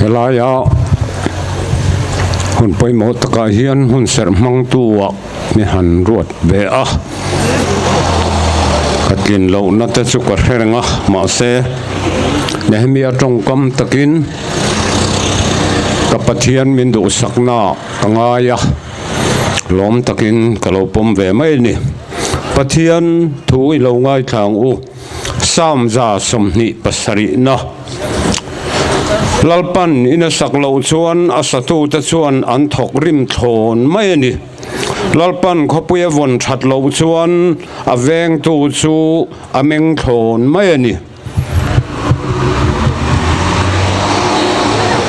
Helaia hun pawimawh takah hian hun serh hmangtu ah mi han ruat ve a, ka tlin lohna te chu ka hre reng a, mahse Nehemia tawngkam takin ka Pathian min duhsakna ka ngai a, lawm takin ka lo pawm ve mai a ni. Pathian thu i lo ngaithla ang u. Psalm 27 na. Lalpan in a sak loh chuan a satute chuan an thawk rim thlawn mai a ni. Lalpan khawpui a vawn that loh chuan a vengtu chu a meng thlawn mai a ni.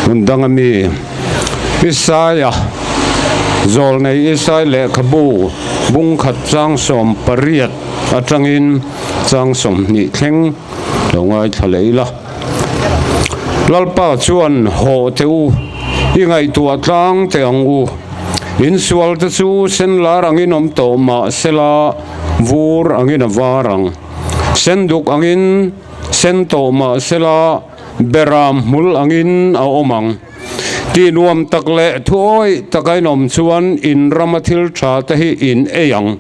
Hmun dang a mi Isaia Zawlnei Isai lehkhabu bungkhat chang 18 atangin chang 20 thleng lo ngaithla leh ila. Lalpa chuan haw teh u, i ngaihtuah tlang teh ang u. Insual te chu sen lar angin awm tawh mah sela vur angin a var ang. Sen duk angin sen tawh mah sela beram hmul angin a awm ang. Tih nuam tak leh thuawih taka in awm chuan in rama thil tha te hi in ei ang.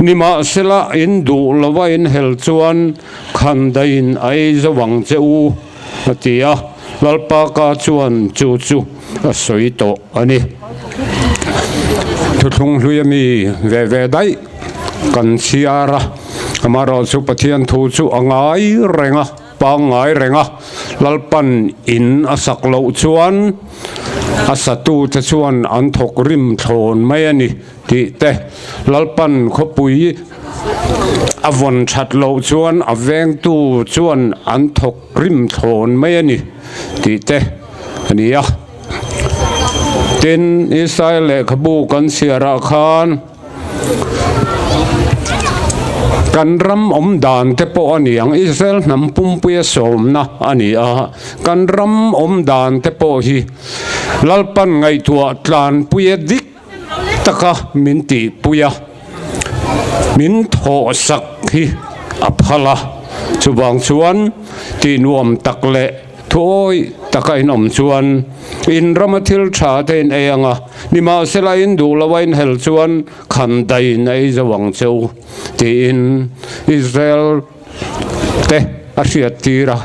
Nimahsela in duh lova in hel chuan khandaiin a ei zo ang che u, a ti a. Lalpa ka chuan chu chu a sawi tawh a ni. Thuthlung hlui a mi ve ve daih kan chhiar a, amaherawhchu Pathian thu chu a ngai reng a. Pangngai renga Lalpan in a sak loh chuan a satute chuan an thawk rim thlawn mai a ni tih te, Lalpan khawpui a vawn that loh chuan a vengtu chuan an thawk rim thlawn mai a ni tih te a ni a. Tin, Israel lehkhabu kan chhiarah khan, Kan ram awm dan te pawh a ni ang, Israel hnam pumpuia sawmna a ni a, kan ram awm dan te pawh hi Lalpan ngaihtuah tlanpuia dik taka min tihpui a, min thawhsak hi a phal a, chuvang chuan tihnuam tak leh Thuawi taka in awm chuan in rama thil tha te in ei ang a, nimahsela in duh lo a in hel chuan khan daiin a ei zo ang che u, tiin Israel te a hriattir a.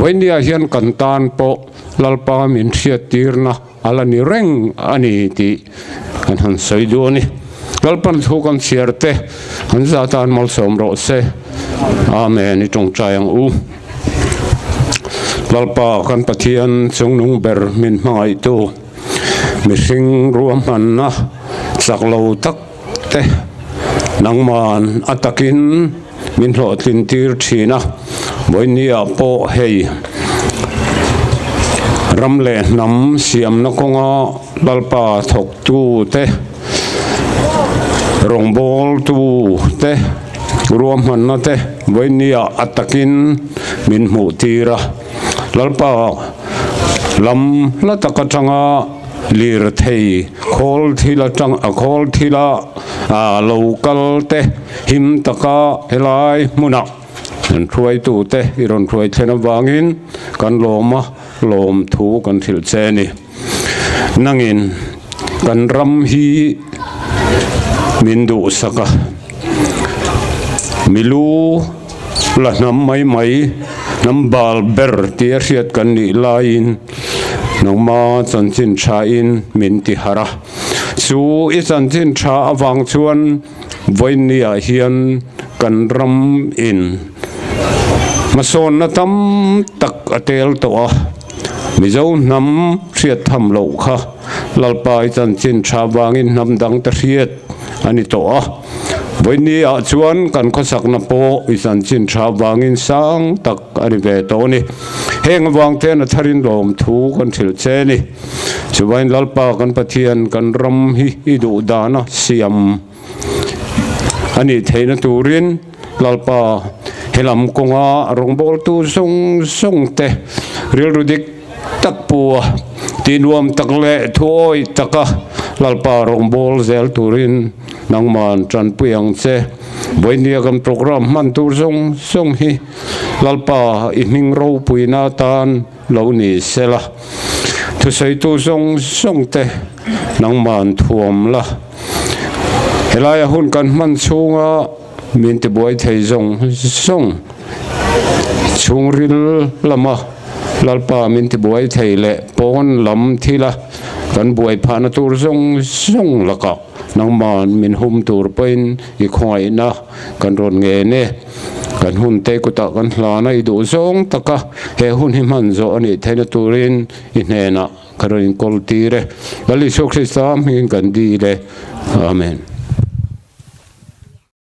Vawinia hian kan tan pawh Lalpa min hriattirna a la ni reng a ni tih kan han sawi duh a ni. Lalpan thu kan chhiar te an za tan malsawm rawh se. Amen i tawngtai ang u. Lalpa kan Pathian chungnung ber min hmangaihtu mihring ruahmanna chak lo tak te nangman a takin min hlawhtlin tir thin a, vawinia pawh hei ram leh hnam siamna kawnga Lalpa thawktu te, rawngbawltu te, ruahmanna te vawinia a takin min hmuh tir a, Lalpa lam hla tak atanga lirthei khawl thil atang a khawl thila lo kal te him taka helai hmunah an hruaitu te i rawn hruai thlen avangin kan lawm a, lawm thu kan hrilh che a ni. Nangin kan ram hi min duhsak a, milu la hnam mai mai, hnam bal ber tia hriat kan nih laiin nangma chanchin thain min ti harh a. Chu i chanchin tha avang chuan vawinia hian kan ram in hmasawnna tam tak a tel tawh a. Mizo hnam hriat tham loh kha Lalpa i chanchin tha vangin hnam dang te hriat a ni tawh a. Vawinia chuan kan khawsakna pawh i chanchin tha vangin sang tak a ni ve tawh a ni. Heng avang te a tharin lawm thu kan hrilh che a ni. Chuvain Lalpa kan Pathian kan ram hi i duh dana siam a nih theihna turin Lalpa helam kawnga rawngbawltu zawng zawng te rilru dik tak pu a, tihnuam tak leh thuawi taka Lalpa rawngbâwl zel turin nangman tanpui ang che. Vawinia kan programme hman tur zawng zawng hi Lalpa i hming ropuina atan lo ni sela. Thusawitu zawng zawng te nangman thuam la. Helaia hun kan hman chhunga min tibuai thei zawng zawng chhungril lama Lalpa min tibuai thei leh pawn lam thila kan buai phahna tur zawng zawng lakah nangman min hum tur pawhin i khawngaihna kan rawn ngen e. Kan hun te kutah kan hlana i duh zawng taka he hun hi hman zawh a nih theihna turin i hnenah ka rawn inkawl tir e. Lal Isua Krista hmingin kan dil e. Amen.